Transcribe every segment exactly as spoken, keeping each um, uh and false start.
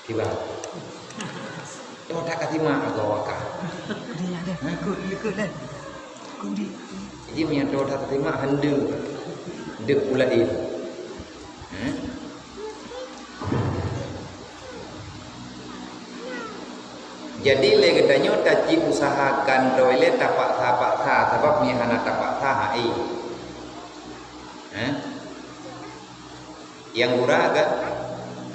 Kiban. Toh that ka simak agoe wakah. Dia ada. Ikut, ikut dah. Ikut dia. Jadi meunyoe toh that simak, hana deuk pula. Hmm? Jadi lé geutanyoe tacit usahakan droe lé tapaksa-paksa, sabab meunyoe hana tapaksa, hai. Hah? Nyang gura kan?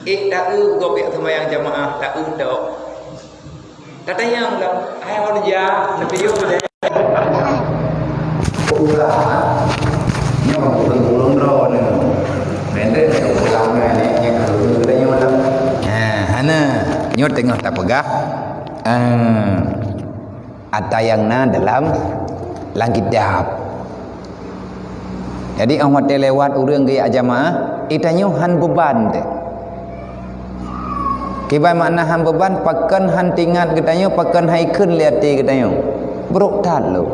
Eh, taeu gob jak seumayang jamaah, taeu tok. Tatanyong lam, hai, wan jak, tapi yo deh. Ulah, nyoe bukan ulôn droe ni. Pendek, ulah ni, ni kalau kita nyoe lam. Ha, hana. Nyoe teungoh tapeugah. Ah, ata nyang na dalam, lam kitab. Jadi, óh watée lewat ureuëng geujak jamaah, geutanyoe hán beuban teuh. Kiban makna hán beuban, pakon hán teuingat geutanyoe, pakon hán ikheun lé até geutanyoe. Brok that lom.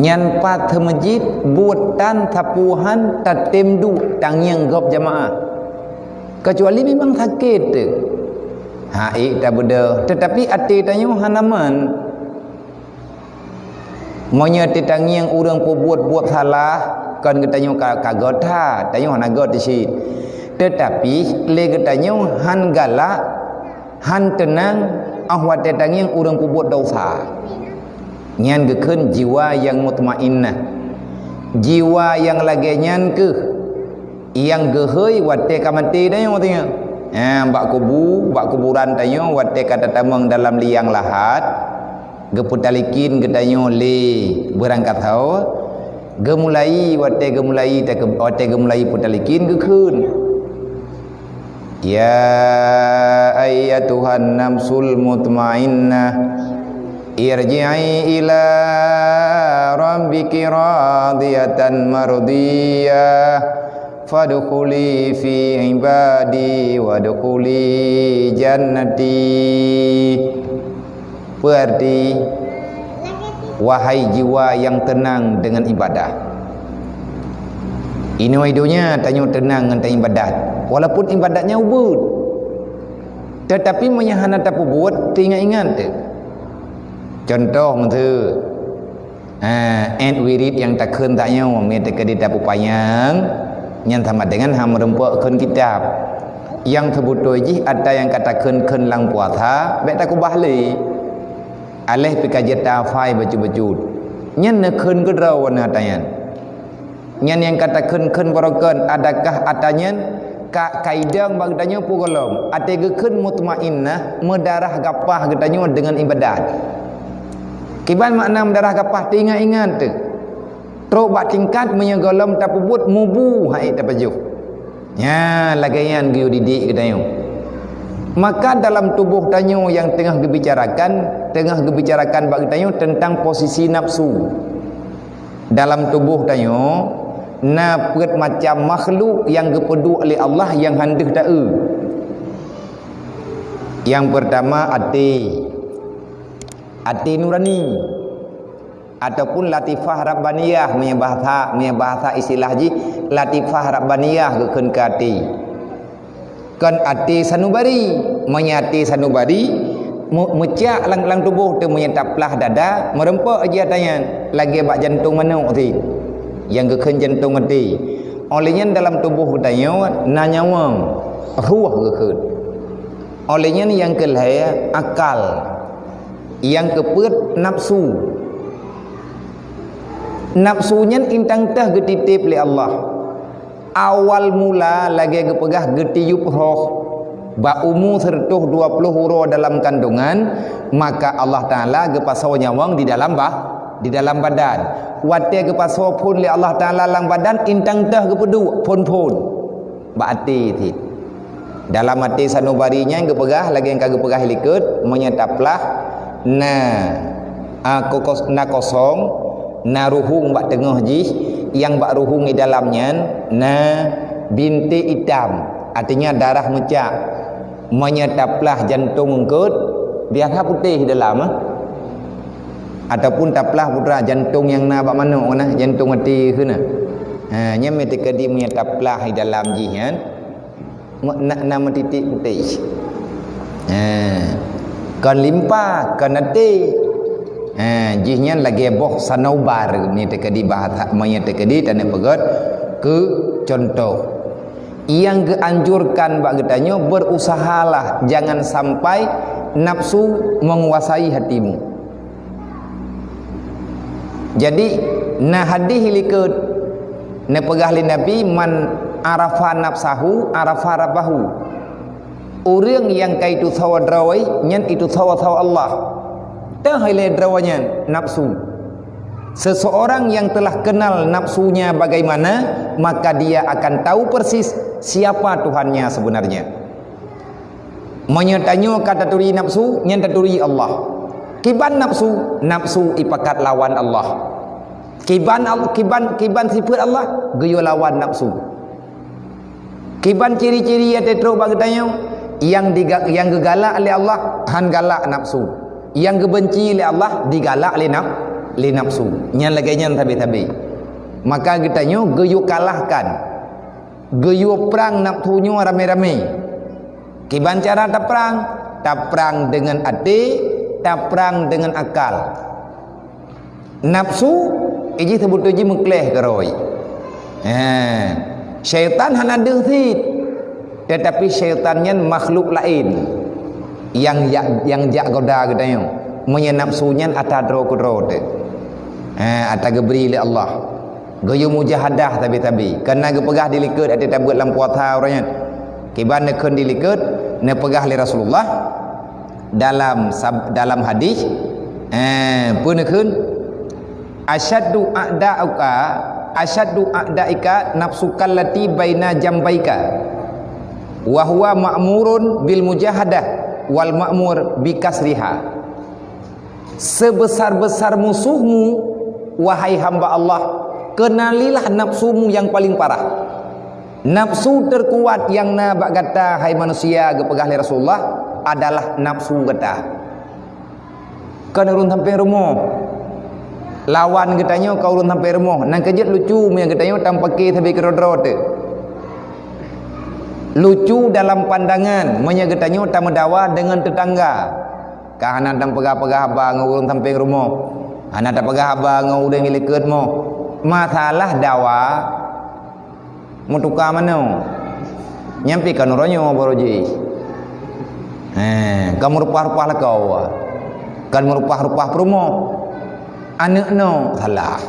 Nyan pat teumeujid, buet tan sapeue hán tatem duek tangieng gob jamaah. Kecuali memang sakét teuh. Ha, ék tabeudôh, tetapi até tanyoe hana man. Meunyoe teutangieng ureuëng peubuet-buet salah, kon geutanyoe ka, ka göt that, tanyoe hana göt cit. Tetapi lé geutanyoe hán galak, hán teunang, óh watée tangieng ureuëng peubuet desya. Nyan geukheun jiwa nyang mutmainnah. Jiwa nyang lagée nyan kheueh nyang geuhôi watée ka maté tanyoe, tanyoe. Ha, bak kubu, bak kuburan tanyoe, watée ka tatamong dalam liang lahat, geupeutalikin geutanyoe lé beurangkasoe, geumulai, watée geumulai, watée geumulai peutalikin geukheun, "Ya ayyatuhan nafsul mutmainnah, irji'i ila rabbiki radiyatan mardiyah, fadkhuli fi ibadi wadkhuli jannati." Peue arti, "Wahai jiwa nyang teunang deungon ibadah." Inoe donya tanyoe teunang ngon taibadat, walaupun ibadat nyan ubit. Tetapi meunyoe hana tapeubuet, teuingat-ingat teuh. Contoh meuseue, ha, ét wirit nyang takheun tanyoe, meunyoe teukeudi tapeupanyang, nyan sama dengan hana meureumpok kheun kitab. Nyang seubeutôi jih ata nyang ka takheun-kheun lam puasa, bék takeubah lé. Aléh pih ka jeuet tahafai bacut-bacut. Nyan neukheun keudroe wana ata nyan. Nyan nyang ka takheun-kheun barokon, adakah ata nyan ka, ka idong bak geutanyoe peue gohlom? Até geukheun mutmainnah, meudarah gapah geutanyoe deungon ibadat. Kiban makna meudarah gapah? Teuingat-ingat teuh. Trok bak tingkat meunyoe gohlom tapeubuet mubu hai tapajoh. Nya, lagée nyan geuyue didik geutanyoe. Maka dalam tuboh tanyoe nyang teungoh geubicarakan, teungoh geubicarakan bak geutanyoe teuntang posisi nafsu. Dalam tuboh tanyoe na peuet macam makhluk nyang geupeuduek lé Allah nyang hana deuh taeu. Nyang peurtama até. Até nurani. Ataupun latifah rabbaniyah, meunyoe bahasa, meunyoe bahasa istilah jih, latifah rabbaniyah geukheun keu até. Kon até sanubari, meunyoe até sanubari, meu-, meucak lam, lam tuboh teuh, meunyoe taplah dada, meureumpok jih ata nyan, lagée bak jantong manok teuh, nyang geukheun jantong até. Óh lheueh nyan dalam tuboh geutanyoe na nyawöng, ruh geukheun. Óh lheueh nyan nyang keu lhée akal. Nyang keupeuet nafsu. Nafsu nyan intang teuh geutitép lé Allah. Awal mula lagée geupeugah geutiyueb roh bak umu sireutoh dua ploh uroe dalam kandongan, maka Allah Taala geupasoe nyawöng di dalam bah-, di dalam badan. Watée geupasoe phon lé Allah Taala lam badan, intang teuh geupeuduek phon-phon bak até cit. Dalam até sanubari nyan geupeugah lagée nyang ka geupeugah likot, meunyoe taplah na, a, kokos-, na kosong, na ruhueng bak teungoh jih, nyang bak ruhueng di dalam nyan na binték itam, artinya darah meucak. Meunyoe taplah jantong eungkot, biasa putéh dalam, eh. Ataupun taplah putra jantong nyang na bak manok na, jantong até keuh na. Ha, nyan meuteukadi meunyoe taplah di dalam jih nyan. Me-, na, na meutitik putéh. Ha. Kon limpa, kon até. Ha, jih nyan lagée boh sanaubar, meunyoe teukeudi bahasa, meunyoe teukeudi taneuk peugét keu contoh. Nyang geuanjurkan bak geutanyoe, berusahalah jangan sampai nafsu menguasai hatimu. Jadi, na hadih likot neupeugah lé Nabi, "Man arafa nafsahu, arafa rabbahu." Ureuëng nyang ka itusoe droe, nyan itusoe-soe Allah. Teuh ilée droe nyan nafsu. Seseorang yang telah kenal nafsunya bagaimana, maka dia akan tahu persis siapa Tuhannya sebenarnya. Meunyoe tanyoe ka taturi nafsu, nyan taturi Allah. Kiban nafsu, nafsu ipakat lawan Allah. Kiban Al-, kiban, kiban sifeut Allah, geuyue lawan nafsu. Kiban ciri-ciri nyang teutrok bak geutanyoe, nyang diga-, nyang geugalak lé Allah, han galak nafsu. Nyang geubenci lé Allah, digalak lé naf-, lé nafsu. Nyan lagée nyan sabe-sabe. Maka geutanyoe geuyue kalahkan, geuyue prang nafsu nyoe ramé-ramé. Kiban cara taprang? Taprang deungon até, taprang deungon akal. Nafsu, ijih seubeutôi jih meukleh keurôi. Ha. Syaitan hana deuh cit. Teutapi syaitan nyan makhluk laén nyang jak, nyang jak goda geutanyoe. Meunyoe nafsu nyan ata droe keudroe teuh. Ha, ata geubri lé Allah. Geuyue mujahadah tabi-tabi. Kana geupeugah di likot até tabeuet lam puasa uroe nyan. Kiban neukheun di likot, neupeugah lé Rasulullah dalam sab-, dalam hadis, eh, peue neukheun? "Asyaddu a'da'uka, asyaddu a'da'ika nafsukal lati baina jambaika, wa huwa ma'murun bil mujahadah wal ma'mur bi kasriha." Sebesar-besar musuhmu, wahai hamba Allah, kenalilah nafsumu yang paling parah. Nafsu terkuat yang na bak gata, hai manusia, geupeugah lé Rasulullah, adalah nafsu gata. Kon ureuëng sampéng rumoh. Lawan geutanyoe ka ureuëng sampéng rumoh. Nyang keujeuet lucu meunyoe geutanyoe tampake sabe keudroe-droe teuh. Lucu dalam pandangan meunyoe geutanyoe tameudawa deungon teutangga. Ka hana tapeugah-peugah haba ngon ureuëng sampéng rumoh. Hana tapeugah haba ngon ureuëng di likot moh. Masalah dawa, meutuka manoe. Nyan pih ka nurot nyoe baroe jih. He, ka meurupah-rupah lakoe. Ka meurupah-rupah peurumoh. Aneuëk noe salah.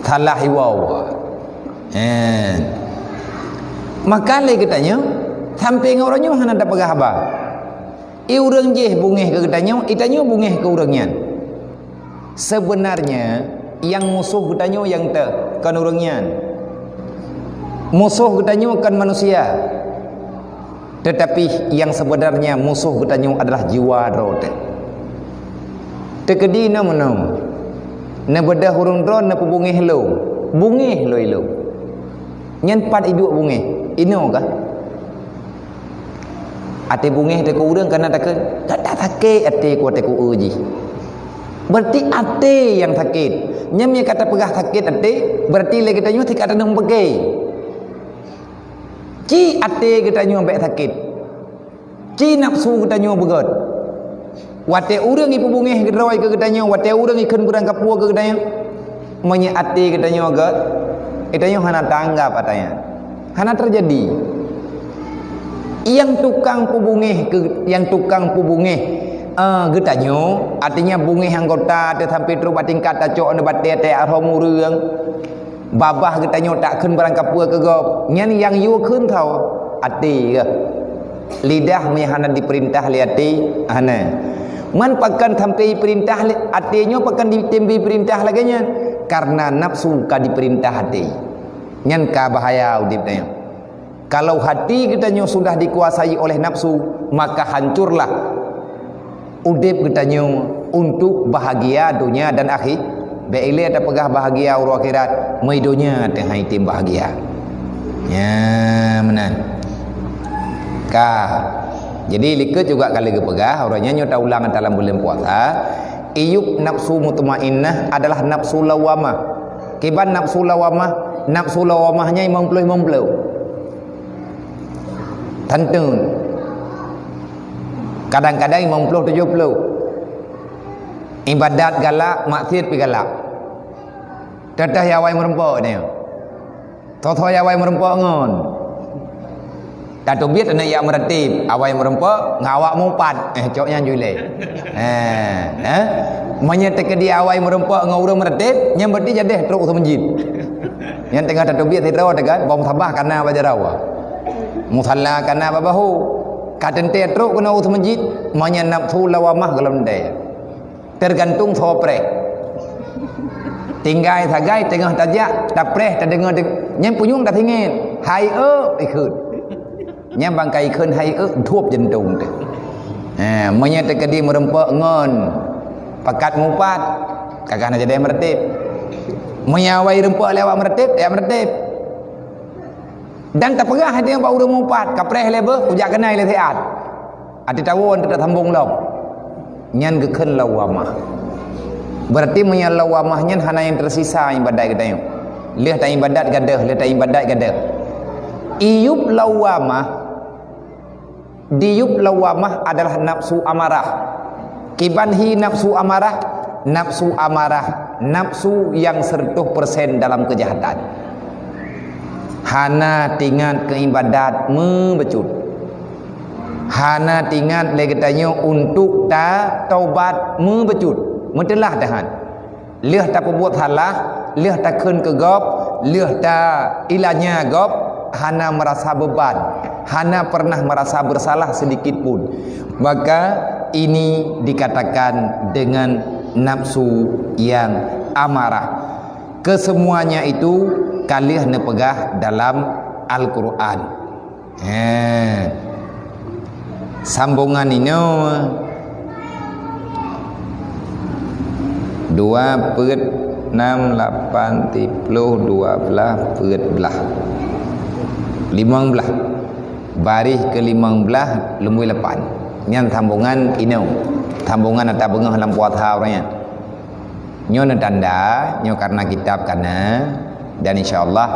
Salah iwoe. He. Maka lé geutanyoe, sampéng uroe nyoe hana tapeugah haba. I ureuëng jéh beungéh keu geutanyoe, i tanyoe beungéh keu ureuëng nyan. Sebenarnya, nyang musoh geutanyoe nyang teuh, kon ureuëng nyan. Musoh geutanyoe kon manusia. Teutapi nyang sebenarnya musoh geutanyoe adalah jiwa droe teuh. Teukeudi na meunoe, neubeudôh ureuëng droe neupeubeungéh lôn, beungéh lôn ilôn. Nyan pat iduek beungéh, inoe kah? Até beungéh teuh keu ureuëng kana takheun, "Gata sakét até ku, até ku eu jih." Berarti até nyang sakét. Nyan meunyoe ka tapeugah sakét até, berarti lé geutanyoe sika taneueng peuké. Ci até geutanyoe bék sakét. Ci nafsu geutanyoe beugét. Watée ureuëng ipeubeungéh keudroe keu geutanyoe, watée ureuëng ikheun beurangkapeue keu geutanyoe, meunyoe até geutanyoe gét, geutanyoe hana tanggap ata nyan. Hana teujadi. Nyang tukang peubeungéh keu, nyang tukang peubeungéh, eh, geutanyoe, artinya beungéh anggota teuh sampai trok bak tingkat tacok nibak até-até arhom ureuëng. Babah geutanyoe takheun beurangkapeue keu gob, nyan nyang yue kheun tho, até geuh. Lidah meunyoe hana dipeurintah lé até, hana. Man pakon sampai peurintah lé até nyoe, pakon ditem bri peurintah lagée nyan? Karena nafsu ka dipeurintah até. Nyan ka bahaya udeb tanyoe. Kalau hati geutanyoe sudah dikuasai oleh nafsu, maka hancurlah udeb geutanyoe untuk bahagia donya dan akhi-, bék ilée tapeugah bahagia uroe akhirat, meu donya teuh han item bahagia. Nya meunan. Ka. Jadi likot juga ka lheueh geupeugah, uroe nyoe taulang ata lam buleuen puasa, iyup nafsu mutmainnah adalah nafsu lawamah. Kiban nafsu lawamah, nafsu lawamah nyan limong ploh limong ploh. Tanteun. Kadang-kadang limong ploh tujoh ploh. Ibadat galak, maksiat pih galak. Teuh-teuh awai meureumpok nyoe. Tho-tho awai meureumpok ngon. Tateubiet aneuk jak meuratéb, awai meureumpok ngon awak meuupat. Eh, cok nyan ju ilée. Eh, eh. Meunyoe teukeudi awai meureumpok ngon ureuëng meuratéb, nyan berarti jadeh trok u meuseujid. Nyan teungoh tateubiet sidroe teuh kan, bom sabah kana bak jaroe. Musalla kana bak bahô. Ka teuntée trok keunoe u meuseujid, meunyoe nafsu lawamah gohlom teuntée. Teugantung soe preh. Tinggai sagai teungoh tajak, tapreh tadeungoe deng-, nyan punyueng tasingét. Hai eu, ikheun. Nyan bangkai ikheun hai eu, dhueb jantông teuh. Ha, meunyoe teukeudi meureumpok ngon pakat meuupat, ka kana jadeh meuratéb. Meunyoe awai reumpok lé awak meuratéb, tajak meuratéb. Dan tapeugah hati bak ureuëng meuupat, kapreh lé beuh, kujak keunoe lé siat. Até tawoe teuh tasambong lom. Nyan geukheun lawamah. Berarti meunyoe lawamah nyan hana nyang teusisa ibadat geutanyoe. Lheueh taibadat gadôh, lheueh taibadat gadôh. Iyub lawamah, diyub lawamah adalah nafsu amarah. Kiban hi nafsu amarah, nafsu amarah, nafsu yang seratus persen dalam kejahatan. Hana teuingat keu ibadat meubeujeuet. Hana teuingat lé geutanyoe untuk tataubat meubeujeuet. Meuteulah tahan. Lheueh tapeubuet salah, lheueh takheun keu gob, lheueh tailanya gob, hana meurasa beuban, hana pernah meurasa beusalah seudikit pun. Maka ini dikatakan dengan nafsu yang amarah. Kesemuanya itu ka lheueh neupeugah dalam Al-Qur'an. He. Sambongan inoe dua peuet nam lapan siploh dua blah peuet blah. Limong blah. Baréh keu limong blah lumbôi lapan. Nyan sambongan inoe. Sambongan ata beungoh lam puasa ureuëng nyan. Nyoe neutanda, nyoe karena kitab kana, dan insya Allah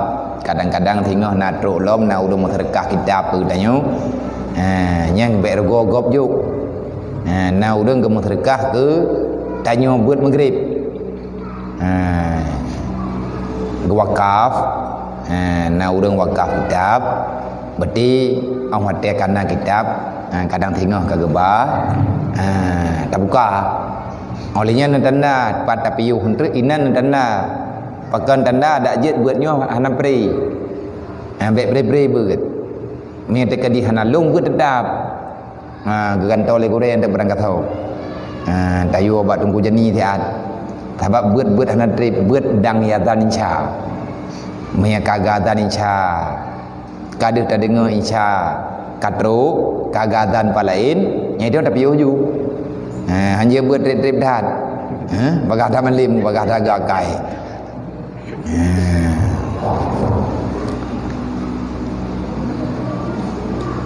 kadang-kadang singoh na trok lom na ureuëng meuseudeukah kitab keu geutanyoe. Ha, nyang bék rugoe gob jok. Ha, na ureuëng geumeuseudeukah keu tanyoe beuet meugrib. Ha, geuwakaf. Ha, na ureuëng wakaf kitab, berarti óh watée kana kitab, ha, kadang singoh ka geuba, ha, tabuka. Óh lheueh nyan neutanda, pat tapiôh eunteuk inan neutanda. Pakon tanda dak jeuet beuet nyoe hana pri. Ha, bék pri-pri beuet. Meunyoe teukeudi hana lôn beuet teutap. Ha, geugantoe lé gurée nyang teupeurangkasoe. Ha, tayue bak Teungku Jani siat. Sabab beuet-beuet hana treb, beuet dang azan isya. Meunyoe ka geuazan isya, ka deuh tadeungoe isya ka trok, ka geuazan pat laén, nyan itu tapiôh ju. Ha, hanjeuet beuet treb-treb that. Ha, bagaih that malem, bagaih that geuakai. Ha.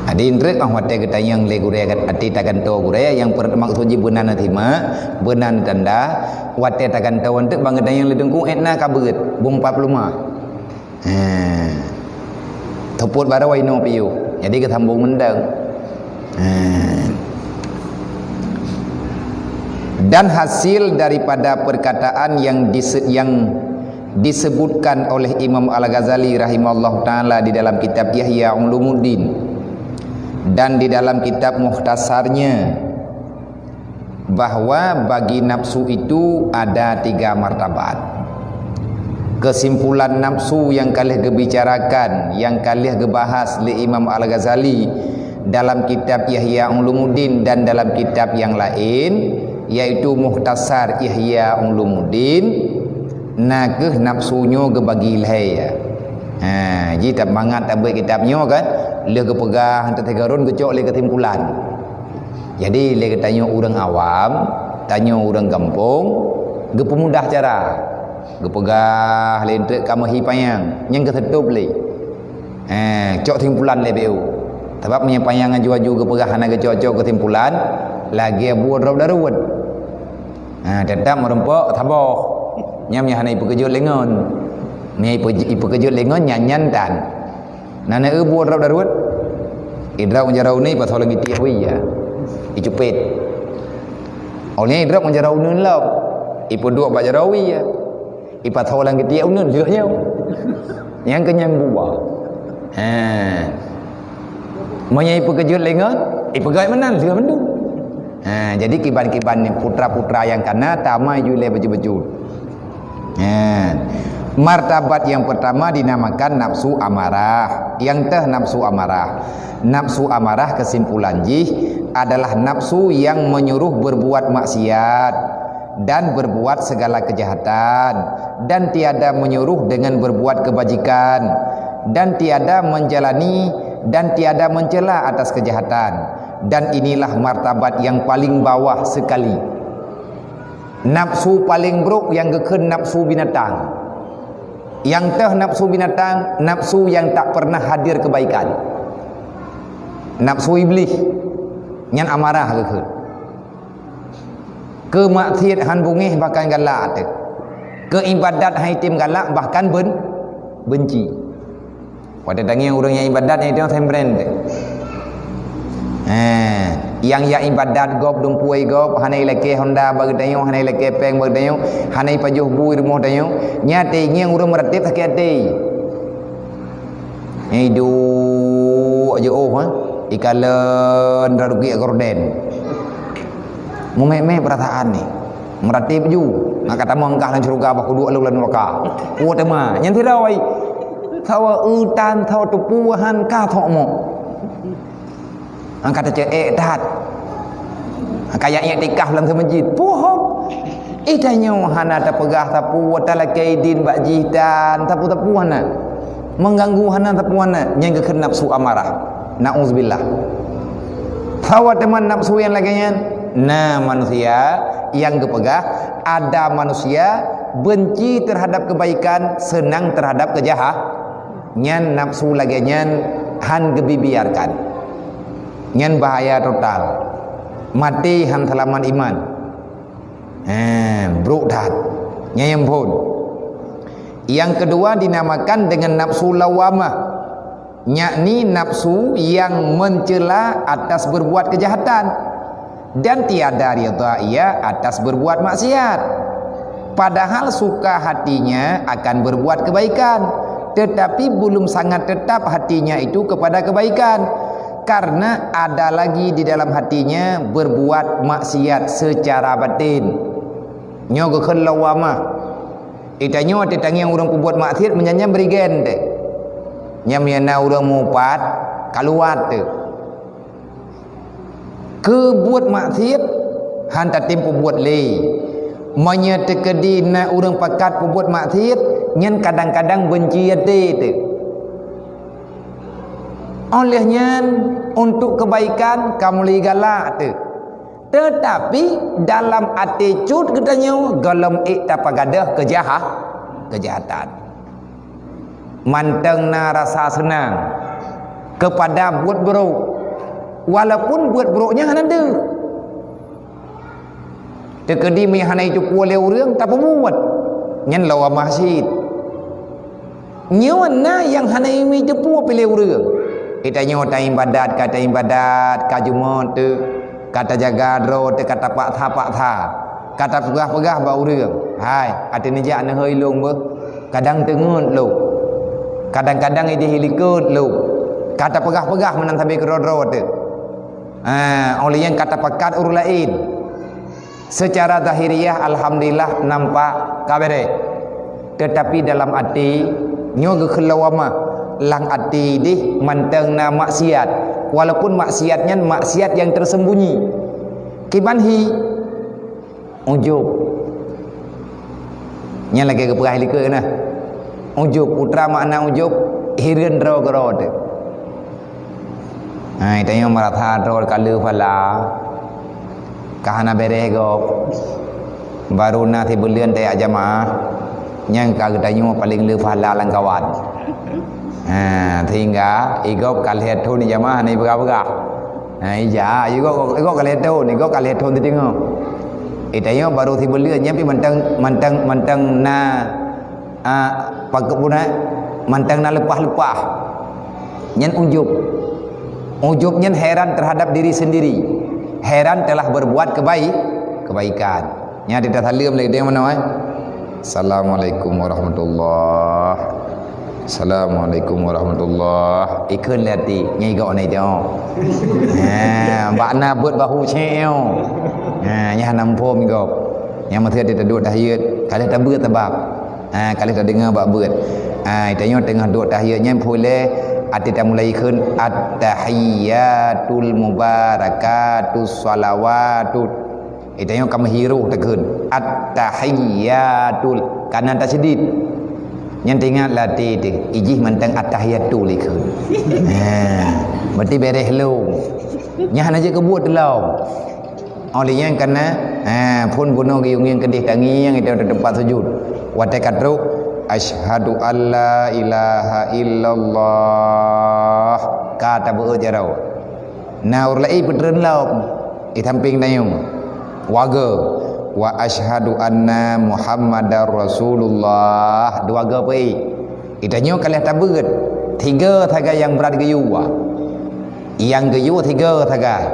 Jadi, eunteuk ah watée geutanyong lé gurée, até tagantoe gurée, nyang per-, maksud jih beuna na simak, beuna na tanda, watée tagantoe eunteuk ban geutanyong lé teungku, ék na ka beuet, bong pat ploh lima. Ha. Teupot barô inoe piôh. Jadi, geusambong mantong. Ha. Dan hasil daripada perkataan yang dise-, yang disebutkan oleh Imam Al-Ghazali rahimahullah taala di dalam kitab Ihya Ulumuddin dan di dalam kitab Mukhtasarnya, bahwa bagi nafsu itu ada tiga martabat. Kesimpulan nafsu yang ka lheueh geubicarakan, yang ka lheueh geubahas lé Imam Al-Ghazali dalam kitab Ihya Ulumuddin dan dalam kitab yang laén, yaitu Mukhtasar Ihya Ulumuddin, na kheueh nafsu nyoe geubagi lhée. Ha, jih that mangat tabeuet kitab nyoe kan, lheueh geupeugah, teuteugah rhot geucok lé keusimpulan. Jadi, lé geutanyoe ureuëng awam, tanyoe ureuëng gampông, geupeumudah cara. Geupeugah lé eunteuk ka meuhi panyang, nyang geuseutôb lé. Eh, cok simpulan lé B U. Sabab meunyoe panyang aju-aju geupeugah hana geucok-cok keusimpulan, lagée buet drob daruet. Ha, teutap meurumpok saboh. Nyang, nyang hana ipeukeujot lé ngon. Meunyoe ipeu-, ipeukeujot lé ngon, nyan, nyan tan. Na, na eu buet drob daruet? Idrop ngon jaroe uneuen, ipasoe lam gitiek wie ya. Icupet. Oleh idrop ngon jaroe uneuen lom. Ipeuduek bak jaroe wie ya. Ipasoe lam gitiek uneuen lheueh nyoe. Nyang keu nyang gua. Ha. Meunyoe ipeukeujot lé ngon, ipeugét meunan lheueh mandum. Ha, jadi kiban-kiban ni putra-putra nyang kana tamai ju lé beujeuet-beujeuet. Ha. Martabat yang pertama dinamakan nafsu amarah. Nyang teuh nafsu amarah. Nafsu amarah kesimpulan jih adalah nafsu yang menyuruh berbuat maksiat dan berbuat segala kejahatan, dan tiada menyuruh dengan berbuat kebajikan, dan tiada menjalani dan tiada mencela atas kejahatan. Dan inilah martabat yang paling bawah sekali. Nafsu paling brok nyang geukheun nafsu binatang. Nyang teuh nafsu binatang, nafsu nyang tak pernah hadir kebaikan. Nafsu Iblih, nyan amarah geukheun. Keu maksiat han beungéh bahkan galak teuh. Keu ibadat han item galak bahkan ben-, benci. Watèe tangieng ureueng nyang ibadat nyang item sembren teuh. Eh, nyang jak ibadat gob, dumpeue gob, hana ilakèe honda bak geutanyoe, hana ilakèe pèng bak geutanyoe, hana ipajoh bu i rumoh tanyoe, nyan teuh ngieng ureueng meuratéb sakét até. Nyan iduek jiôh, ha? Ikalon rot geukiek gorden. Meuméh-méh peurasaan ni. Meuratéb ju. Ngat ka tamong kah lam syeuruga bah kuduek lôn lam nuraka. Kuat teuma. Nyan sidroe. Sawa eutan, sawa teupuhan ka sok mok. Angka teuceuek that. Angka yak iktikaf lam seumeujid. Puhom. Ih, tanyoe hana tapeugah sapeue, talakée idin bak jih tan, sapeue-sapeue hana. Mengganggu hana sapeue hana, nyang geukheun nafsu amarah. Nauzubillah. Sawa teuma nafsu nyang lagée nyan, na manusia nyang geupeugah, ada manusia benci terhadap kebaikan, senang terhadap kejaha-, nyan nafsu lagée nyan han geubibiarkan. Nyan bahaya total. Maté han seulamat iman. Eh, brok that. Nyan nyang phon. Yang kedua dinamakan dengan nafsu lawamah, yakni nafsu yang mencela atas berbuat kejahatan dan tiada ridha ia atas berbuat maksiat. Padahal suka hatinya akan berbuat kebaikan, tetapi belum sangat tetap hatinya itu kepada kebaikan, karena ada lagi di dalam hatinya berbuat maksiat secara batin. Nyoe geukheun lawamah. Ih, tanyoe watée tangieng ureuëng peubuet maksiat, meunyan nyan bri gen teuh. Nyan meunyan na ureuëng mupat, kaluwa teuh. Keu buet maksiat, han tatem peubuet lé. Meunyoe teukeudi na ureuëng pakat peubuet maksiat, nyan kadang-kadang beunci até teuh. Óh lheueh nyan, untuk kebaikan, ka mulai galak teuh. Tetapi dalam até cut geutanyoe gohlom ék tapagadôh keujaha-, keujahatan. Mantong na rasa seunang keupada buet brok, walaupun buet brok nyan hana deuh. Teukeudi meunyo hana jiteupeue lé ureuëng tapeubuet, nyan lawamah cit. Nyoe na nyang hana jiteupeue pih lé ureuëng. Geutanyoe taibadat, ka taibadat, ka jumôt teuh, ka tajaga droe teuh, ka tapaksa-paksa, ka tapeugah-peugah bak ureuëng, "Hai, até neujak neuhôi lôn beuh, kadang teungeut lôn, kadang-kadang idéh ilikot lôn," ka tapeugah-peugah meunan sabé keudroe-droe teuh. Ha, óh lheueh nyan ka tapakat ureuëng laén. Secara zahiriah, alhamdulillah, nampak ka beres. Tetapi dalam até, nyoe geukheun lawamah, lam até deh mantong na maksiat. Walaupun maksiat nyan maksiat nyang tersembunyi. Kiban hi, ujub. Nyan lagée geupeugah likot na. Ujub, putra makna ujub, hireuen droe keudroe teuh. Hai, tanyoe meurasa droe ka le pahala, ka hana beres gob. Baru na sibuleuen tajak jamaah, nyang ka geutanyoe paleng le pahala lam kawan. Ha, sehingga igob ka lhée thon jamaah hana ipeugah-peugah. Ha, ija, igob, igob ka lhée thon, igob ka lhée thon teudeungoe. Eh, tanyoe baru sibuleuen, nyan pih mantong, mantong, mantong na, ah, pakon puna, mantong na leupah-leupah. Nyan ujub. Ujub nyan heran terhadap diri sendiri, heran telah berbuat kebai-, kebaikan. Nyan ata saleuem lé, deng manoe, eh? Assalamualaikum warahmatullah. Assalamualaikum warahmatullah. Ikheun lé até, nyan igok na itu. Ha, bak na beuet bahu cek yo. Ha, nyan hana muphom igok. Nyan meusti até taduek tahiyat, ka lheueh tabeuet sabab. Ha, ka lheueh tadeungoe bak beuet. Ha, tanyoe teungoh duek tahiyat nyan phon lé até tamulai kheun at-tahiyyatul mubarakatus shalawatut. Tanyoe ka meuhiroh takheun at-tahiyyatul, kana tasyedid. Nyan teuingat lam até teuh, ijih mantong at-tahiyyatul ikheun. Ha, berarti bereh lom. Nyan hana jeuet keu buet lom. Óh lheueh nyan kana, ha, phon bunoe geuyue ngieng keudeh tangieng itu di teumpat sujud. Watée ka trok, "Asyhadu alla ilaha illallah." Ka tabeuet jaroe. Na ureuëng laén peutreun lom, di sampéng tanyoe. Wagoe, "Wa asyhadu anna Muhammadar Rasulullah." Dua goe peuék. Di tanyoe ka lheueh tabeuet, tiga sagai nyang brat geuyue. Nyang geuyue tiga sagai,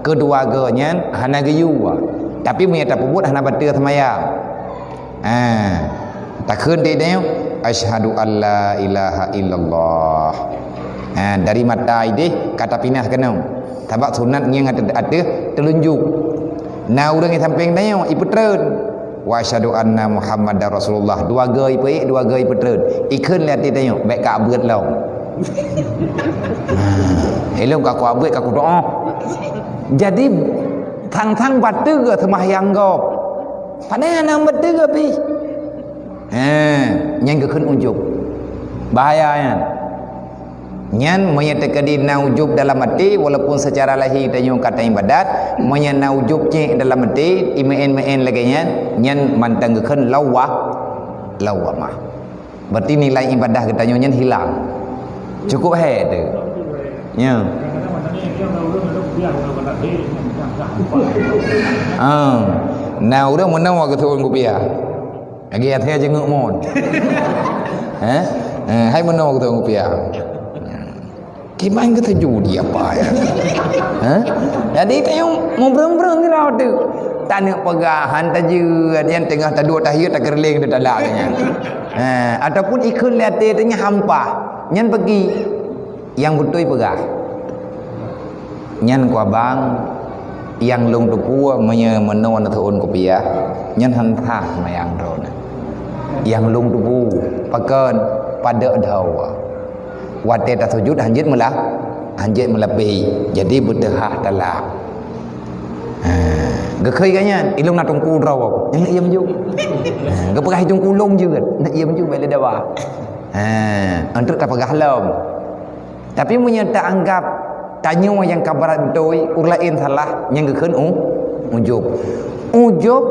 keudua goe nyan hana geuyue. Tapi meunyoe tapeubuet hana bateue seumayang. Ha, takheun di tanyoe, "Asyhadu alla ilaha illallah." Ha, dari mata idéh ka tapinah keunoe. Sabab sunat ngieng ateueh, ateueh teulunjuk. Na ureuëng di sampéng tanyoe ipeutreun, "Wa asyhadu anna Muhammadar Rasulullah." Dua goe ipeuék, dua goe ipeutreun. Ikheun lé até tanyoe, "Bék ka beuet lom." Ha, ilong ka kuabeuet ka kudoa. Jadi, thang-thang bateue seumahyang gob. Padahai hana bateue pih. Ha, nyan geukheun ujub. Bahaya nyan. Nyan meunyoe teukeudi na ujub dalam até, walaupun secara lahé tanyoe ka taibadat, meunyoe na ujub cit dalam até, imeu'en-meu'en lagée nyan, nyan mantong geukheun lawwah-, lawwamah. Berarti nilai ibadah geutanyoe nyan hilang. Cukup hék teuh. Nya. Ah. Na ureuëng meunoe geuteu'on kupiah. Lagée até jeuet ngon mon. Eh? Eh, hai meunoe geuteu'on kupiah. Kiban keuh teujudi apa ya? Ha? Jadi tanyoe mubreueng-breueng keu laôt teuh. Taneuk peugah han tajeuet, nyang teungoh taduek tahiyat takeureuléng teuh talak nyan. Ha, ataupun ikheun lé até teuh nyan hampah. Nyan peugi. Nyang beutôi peugah. Nyan kuabang, nyang lôn teupeue meunyoe meunoe neuteu'on kupiah, nyan han sah mayang droeneuh. Nyang lôn teupeue, pakon, padub dhoe. Watée tasujud hanjeuet meulah, hanjeuet meulapéh. Jadi beuteuhah talak. Ha, geukheun geuh nyan, ilong na teungku droe. Nyan iya meujok. Ha, geupeugah teungku lôn jeuet. Na iya meujok bak lé dawa. Ha, untuk tapeugah lom. Tapi meunyoe taanggab tanyoe nyang ka brat beutôi, ureuëng laén salah, nyan geukheun u-, ujub. Ujub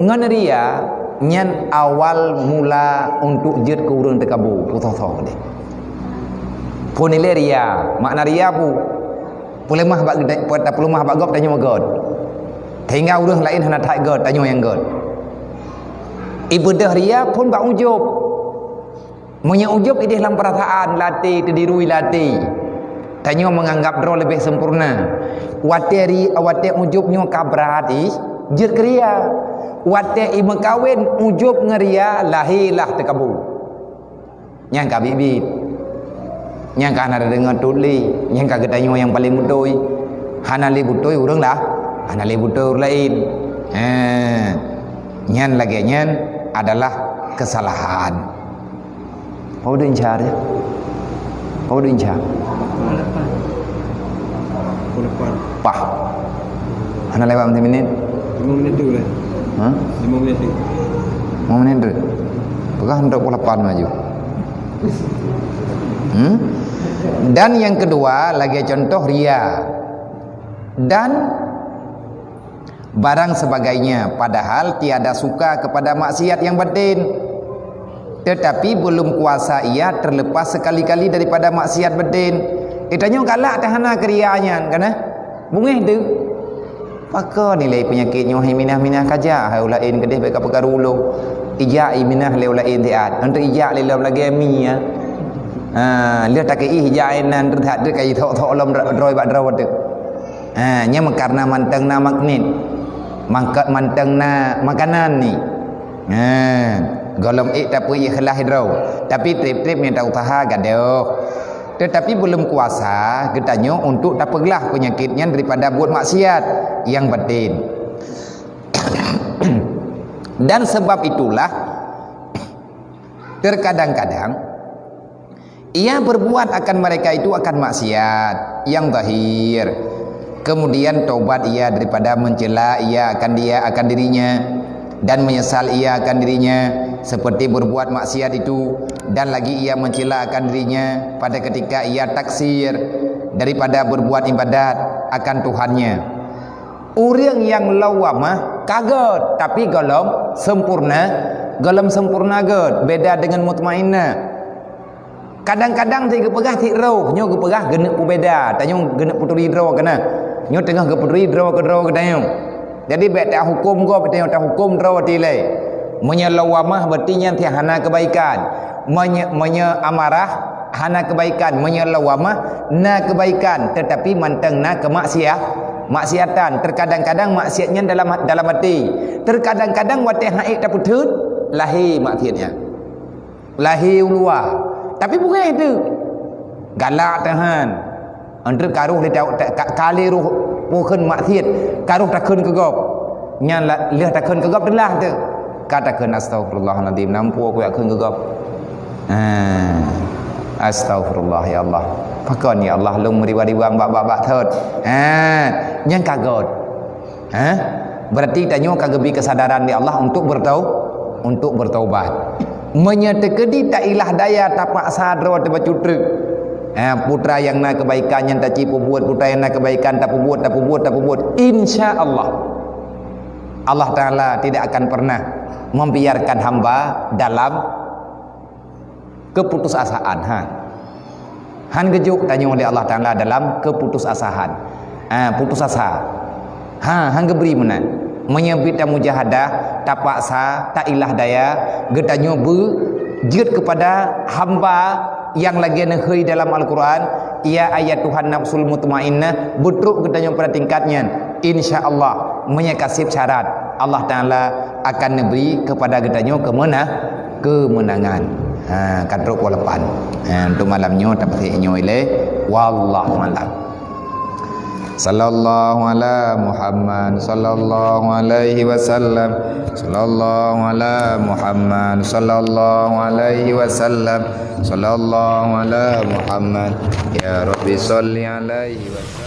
ngon ria nyan awal mula untuk jeuet keu ureuëng teukabu, putôh-thoh deh. Phon ilée ria, makna ria peue? Peuleumah bak geuda-, tapeuleumah bak gob tanyoe göt. Sehingga ureuëng laén hana that göt, tanyoe nyang göt. Ibeudôh ria phon bak ujub. Meunyoe ujub idéh lam peurasaan, lam até, teudirui lam até, tanyoe meunganggab droe leubeh sempurna. Watée ri-, watée ujub nyoe ka brat ih, jeuet keu ria. Watée imeukawen ujub ngon ria, lahé lah teukabu. Nyang ka biet-biet. Nyang ka hana tadeungoe tut lé, nyang ka geutanyoe nyang paleng beutôi. Hana lé beutôi ureuëng lah, hana lé beutôi ureuëng laén. He. Nyan lagée nyan adalah keusalahan. Pau deuh inca dia? Pau deuh inca? Pukul lapan. Pah. Hana lewat meuti minit? Lima minit tu lah. Ha? Lima minit tu. Lima minit tu. Peugah untuk pukul lapan maju. Hmm? Dan yang kedua, lagi contoh ria. Dan barang sebagainya, padahal tiada suka kepada maksiat yang batin. Tetapi belum kuasa ia terlepas sekali-kali daripada maksiat batin. Eh, tanyoe galak teuh hana keu ria nyan, kan, eh? Beungéh teuh. Pakon nilai peunyakét nyoe hai minah-minah kajak, hai ureuëng laén keudeh bèk ka peukaru ulôn. Ijak i minah lé ureuëng laén siat. Untuk ijak lé lom lagée mi, ya. Ha, lheueh takeui ija inan teuh that teuh ka jithok-thok lom dro-, droe bak droe teuh. Ha, nyan karena mantong na magnet. Mangka-, mantong na makanan ni. Ha, gohlom ék tapeuikhlas droe. Tapi treb-treb nyang ta usaha gadôh. Tetapi belum kuasa geutanyoe untuk tapeuglah penyakit nyan daripada buet maksiat nyang batin. Dan sebab itulah, terkadang-kadang ia berbuat akan mereka itu akan maksiat yang zahir. Kemudian tobat ia daripada mencela ia akan dia, akan dirinya, dan menyesal ia akan dirinya seperti berbuat maksiat itu, dan lagi ia mencela akan dirinya pada ketika ia taksir daripada berbuat ibadat akan Tuhannya. Ureuëng nyang lawamah ka gét, tapi gohlom sempurna, gohlom sempurna gét, beda dengan mutmainnah. Kadang-kadang cit geupeugah cit roh, nyoe geupeugah geuneuk peubeda, tanyoe geuneuk peuturi droe keunan. Nyoe teungoh geupeuturi droe keu droe geutanyoe. Jadi bék tahuköm gob, tanyoe tahuköm droe tilée. Meunyoe lawamah berarti nyan hana kebaikan. Meunyoe, meunyoe amarah hana kebaikan, meunyoe lawamah na kebaikan, tetapi mantong na kemaksiat, maksiatan. Terkadang-kadang maksiat nyan dalam, dalam hati. Terkadang-kadang watée han ék tapeutheun, lahé maksiat nyan. Lahé u luwa. Tapi beungéh teuh. Galak teuh han. Enteuk ka roh lé ta-, ta-, ka, ka lé roh peukheun maksiat, ka roh takheun keu gob. Nyan la-, lheueh takheun keu gob teulah teuh. Ka takheun, "Astagfirullahalazim, nampu aku jak kheun keu gob." Ha. "Astagfirullah ya Allah. Pakon ya Allah lôn meuriwang-riwang bak, bak, bak thot." Ha. Nyan ka gét. Ha? Berarti tanyoe ka geubri kesadaran di Allah untuk bertau-, untuk bertaubat. Meunyoe teukeudi tailah daya, tapaksa droe teuh bacut treuk. Ha, putra nyang na kebaikan nyan taci peubuet, putra nyang na kebaikan tapeubuet, tapeubuet, tapeubuet. Insya Allah, Allah Taala tidak akan pernah membiarkan hamba dalam keputusasaan. Ha. Han geujok tanyoe lé Allah Taala dalam keputusasaan. Ha, putus asa. Ha, han geubri meunan. Meunyoe bit tamujahadah, tapaksa, tailah daya, geutanyoe beu jeuet kepada hamba nyang lagée neuhôi dalam Al-Quran, "Ya ayyatuhan nafsul mutmainnah," beutrok geutanyoe pada tingkat nyan. Insya Allah, meunyoe ka sép syarat, Allah Taala akan neubri kepada geutanyoe keumena-, keumeunangan. Ha, ka trok pukul lapan. Ha, untuk malam nyoe tapaséh nyoe ilée. Wallahu a'lam. Sallallahu ala Muhammad, sallallahu alaihi wasallam. Sallallahu ala Muhammad, sallallahu alaihi wasallam. Sallallahu ala Muhammad. Ya Rabbi, salli alaihi wasallam.